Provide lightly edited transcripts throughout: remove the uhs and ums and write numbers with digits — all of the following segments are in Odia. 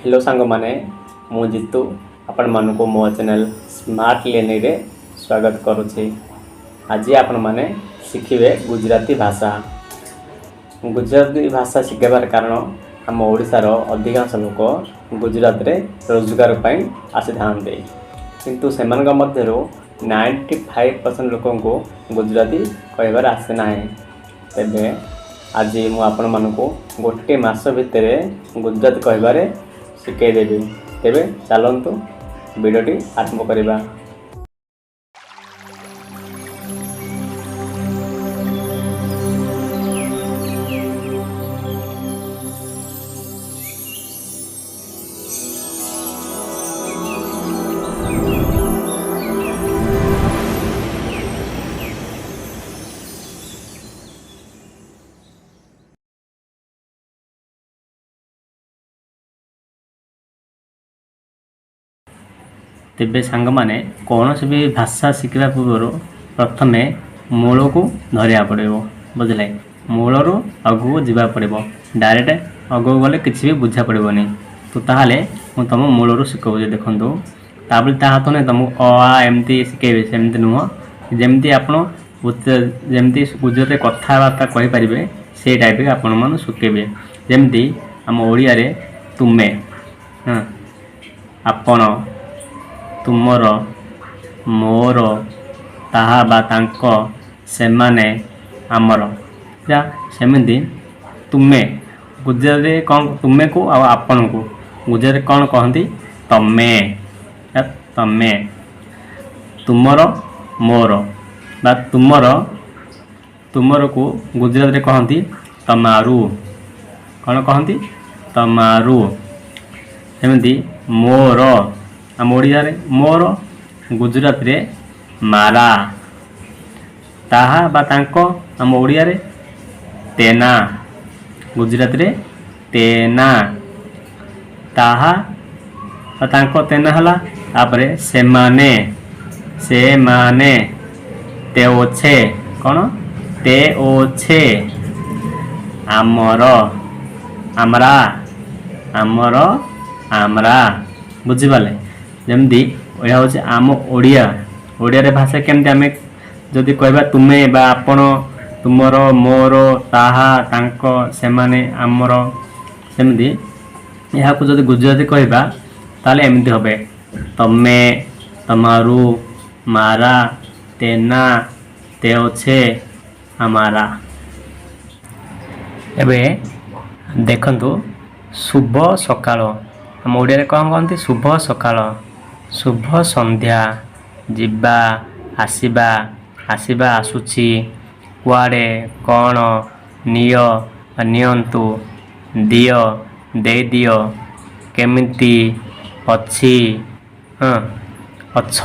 ହ୍ୟାଲୋ ସାଙ୍ଗମାନେ, ମୁଁ ଜିତୁ ଆପଣମାନଙ୍କୁ ମୋ ଚ୍ୟାନେଲ୍ ସ୍ମାର୍ଟ ଲେନିରେ ସ୍ୱାଗତ କରୁଛି। ଆଜି ଆପଣମାନେ ଶିଖିବେ ଗୁଜୁରାତି ଭାଷା। ଗୁଜୁରାତି ଭାଷା ଶିଖିବାର କାରଣ, ଆମ ଓଡ଼ିଶାର ଅଧିକାଂଶ ଲୋକ ଗୁଜୁରାତରେ ରୋଜଗାର ପାଇଁ ଆସିଥାନ୍ତି, କିନ୍ତୁ ସେମାନଙ୍କ ମଧ୍ୟରୁ 95% ଲୋକଙ୍କୁ ଗୁଜୁରାତି କହିବାର ଆସେ ନାହିଁ। ତେବେ ଆଜି ମୁଁ ଆପଣମାନଙ୍କୁ ଗୋଟିଏ ମାସ ଭିତରେ ଗୁଜୁରାତି କହିବାରେ ଶିଖାଇଦେବି। ତେବେ ଚାଲନ୍ତୁ, ଭିଡ଼ିଓଟି ଆରମ୍ଭ କରିବା। ତେବେ ସାଙ୍ଗମାନେ, କୌଣସି ବି ଭାଷା ଶିଖିବା ପୂର୍ବରୁ ପ୍ରଥମେ ମୂଳକୁ ଧରିବାକୁ ପଡ଼ିବ, ବୁଝିଲେ? ମୂଳରୁ ଆଗକୁ ଯିବାକୁ ପଡ଼ିବ। ଡାଇରେକ୍ଟ ଆଗକୁ ଗଲେ କିଛି ବି ବୁଝା ପଡ଼ିବନି। ତ ତାହେଲେ ମୁଁ ତୁମ ମୂଳରୁ ଶିଖାଉଛି, ଦେଖନ୍ତୁ। ତାପରେ ତାହା ତ ନୁହେଁ ତୁମକୁ ଅ ଆ ଏମିତି ଶିଖେଇବେ, ସେମିତି ନୁହଁ। ଯେମିତି ଆପଣ ଯେମିତି ଗୁଜୁରାତିରେ କଥାବାର୍ତ୍ତା କହିପାରିବେ, ସେଇ ଟାଇପ୍ରେ ଆପଣମାନଙ୍କୁ ଶିଖେଇବେ। ଯେମିତି ଆମ ଓଡ଼ିଆରେ ତୁମେ, ହଁ, ଆପଣ, ତୁମର, ମୋର, ତାହା ବା ତାଙ୍କ, ସେମାନେ, ଆମର, ଯା ସେମିତି ତୁମେ ଗୁଜୁରାତିରେ କ'ଣ, ତୁମେକୁ ଆଉ ଆପଣଙ୍କୁ ଗୁଜୁରାତିରେ କ'ଣ କହନ୍ତି? ତମେ, ତମେ। ତୁମର, ମୋର ବା ତୁମର, ତୁମରକୁ ଗୁଜୁରାତିରେ କହନ୍ତି ତମାରୁ। କ'ଣ କହନ୍ତି? ତମାରୁ। ସେମିତି ମୋର, ଆମ ଓଡ଼ିଆରେ ମୋର, ଗୁଜୁରାତିରେ ମାରା। ତାହା ବା ତାଙ୍କ, ଆମ ଓଡ଼ିଆରେ ତେନା, ଗୁଜୁରାତିରେ ତେନା। ତାହା ବା ତାଙ୍କ ତେନା ହେଲା। ତାପରେ ସେମାନେ, ସେମାନେ ତେଓ ଛେ। କ'ଣ? ତେଓ ଛେ। ଆମର, ଆମରା। ଆମର ଆମରା। ବୁଝିପାରିଲେ? ଯେମିତି ଏହା ହେଉଛି ଆମ ଓଡ଼ିଆ, ଓଡ଼ିଆରେ ଭାଷା କେମିତି ଆମେ ଯଦି କହିବା ତୁମେ ବା ଆପଣ, ତୁମର, ମୋର, ତାହା, ତାଙ୍କ, ସେମାନେ, ଆମର, ସେମିତି ଏହାକୁ ଯଦି ଗୁଜୁରାତି କହିବା ତାହେଲେ ଏମିତି হবে: ତମେ, ତମାରୁ, ମାରା, ତେନା, ତେଓ ଛେ, আমাରା। ଏବେ ଦେଖନ୍ତୁ, ଶୁଭ ସକାଳ, ଆମ ଓଡ଼ିଆରେ କ'ଣ କହନ୍ତି? ଶୁଭ ସକାଳ, ଶୁଭ ସନ୍ଧ୍ୟା, ଯିବା, ଆସିବା, ଆସିବା ଆସୁଛି, କୁଆଡ଼େ, କ'ଣ, ନିଅ ବା ନିଅନ୍ତୁ, ଦିଅ, ଦେଇଦିଅ, କେମିତି, ଅଛି, ହଁ, ଅଛ,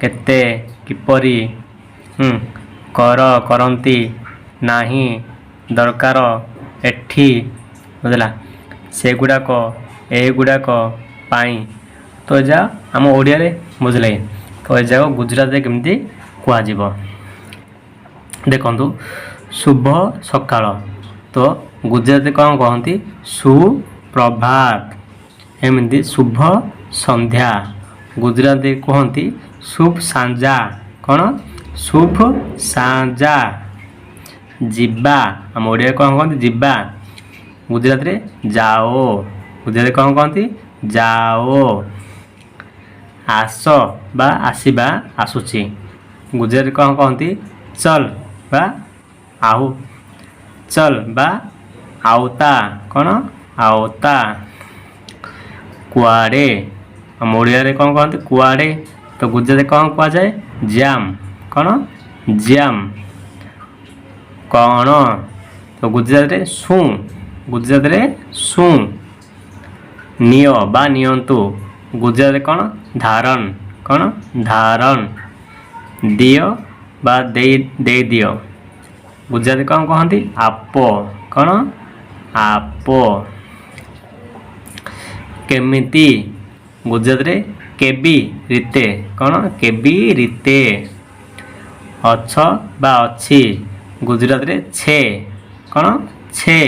କେତେ, କିପରି, କର, କରନ୍ତି, ନାହିଁ, ଦରକାର, ଏଠି, ବୁଝିଲା? ସେଗୁଡ଼ାକ, ଏଗୁଡ଼ାକ, ପାଇଁ। ତ ଏ ଯାକ ଆମ ଓଡ଼ିଆରେ, ବୁଝିଲେ? ତ ଏ ଯାକ ଗୁଜୁରାତିରେ କେମିତି କୁହାଯିବ ଦେଖନ୍ତୁ। ଶୁଭ ସକାଳ, ତ ଗୁଜୁରାତିରେ କ'ଣ କହନ୍ତି? ସୁପ୍ରଭାତ। ଏମିତି ଶୁଭ ସନ୍ଧ୍ୟା ଗୁଜୁରାତି କୁହନ୍ତି ଶୁଭ ସାଞ୍ଜା। କ'ଣ? ଶୁଭ ସାଞ୍ଜା। ଯିବା, ଆମ ଓଡ଼ିଆରେ କ'ଣ କହନ୍ତି? ଯିବା। ଗୁଜୁରାତିରେ ଯାଓ। ଗୁଜୁରାତିରେ କ'ଣ କହନ୍ତି? ଯାଓ। ଆସ ବା ଆସିବା ଆସୁଛି, ଗୁଜୁରାତିରେ କ'ଣ କହନ୍ତି? ଚଲ ବା ଆହୁ, ଚଲ ବା ଆଉତା। କ'ଣ? ଆଉତା। କୁଆଡ଼େ, ଆମ ଓଡ଼ିଆରେ କ'ଣ କହନ୍ତି? କୁଆଡ଼େ। ତ ଗୁଜୁରାତିରେ କ'ଣ କୁହାଯାଏ? ଜାମ୍। କ'ଣ? ଜାମ୍। କ'ଣ? ତ ଗୁଜୁରାତିରେ ସୁଁ। ଗୁଜୁରାତିରେ ସୁଁ। ନିଅ ବା ନିଅନ୍ତୁ, ଗୁଜୁରାତିରେ କ'ଣ? ଧାରণ। କ'ଣ? ଧାରଣ। ଦିଅ ବା ଦେଇ ଦେଇଦିଅ, ଗୁଜୁରାତି କ'ଣ କହନ୍ତି? ଆପୋ। କ'ଣ? ଆପୋ। କେମିତି, ଗୁଜୁରାତିରେ କେବି રીતે। କ'ଣ? କେବି રીતે। ଅଛ ବା ଅଛି, ଗୁଜୁରାତିରେ ଛେ। କ'ଣ? ଛେ।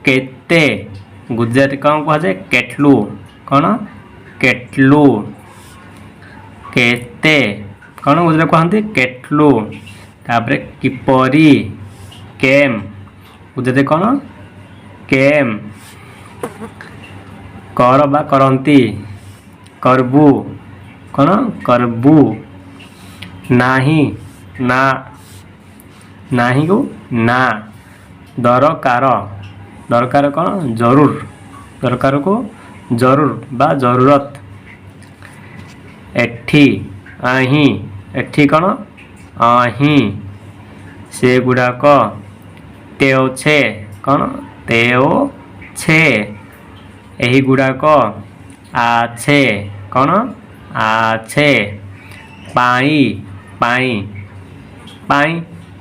କେତେ, ଗୁଜୁରାଟୀ କ'ଣ କୁହାଯାଏ? କେଟଲୁ। କ'ଣ? କେଟଲୁ। କେତେ, କ'ଣ ଗୁଜୁରାଟ କୁହନ୍ତି? କେଟଲୁ। ତାପରେ କିପରି, କେମ୍। ଗୁଜୁରାଟୀ କ'ଣ? କେମ୍। କର ବା କରନ୍ତି, କରବୁ। କ'ଣ? କରବୁ। ନାହିଁ, ନା। ନାହିଁକୁ ନା। ଦରକାର, ଦରକାର କ'ଣ? ଜରୁର। ଦରକାରକୁ ଜରୁର ବା ଜରୁରତ। ଏଠି, ଆହିଁ। ଏଠି କ'ଣ? ଆହିଁ। ସେଗୁଡ଼ାକ ତେଓ ଛେ। କ'ଣ? ତେଓ ଛେ। ଏହି ଗୁଡ଼ାକ ଆଛେ। କ'ଣ? ଆଛେ। ପାଇଁ, ପାଇଁ। ପାଇଁ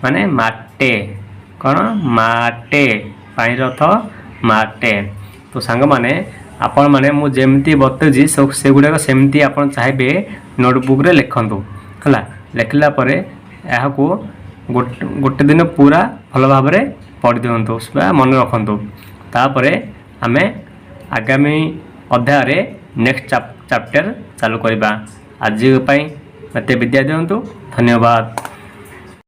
ମାନେ ମାଟେ। କ'ଣ? ମାଟେ। ପାଇଁର ଅର୍ଥ ମାଟେ। ତ ସାଙ୍ଗମାନେ, ଆପଣମାନେ ମୁଁ ଯେମିତି ବତାଉଛି, ସେଗୁଡ଼ାକ ସେମିତି ଆପଣ ଚାହିଁବେ ନୋଟବୁକ୍ରେ ଲେଖନ୍ତୁ। ହେଲା, ଲେଖିଲା ପରେ ଏହାକୁ ଗୋଟେ ଦିନ ପୁରା ଭଲ ଭାବରେ ପଢ଼ି ଦିଅନ୍ତୁ ବା ମନେ ରଖନ୍ତୁ। ତାପରେ ଆମେ ଆଗାମୀ ଅଧ୍ୟାୟରେ ନେକ୍ସଟ ଚାପ୍ଟର ଚାଲୁ କରିବା। ଆଜି ପାଇଁ ମୋତେ ବିଦାୟ ଦିଅନ୍ତୁ। ଧନ୍ୟବାଦ।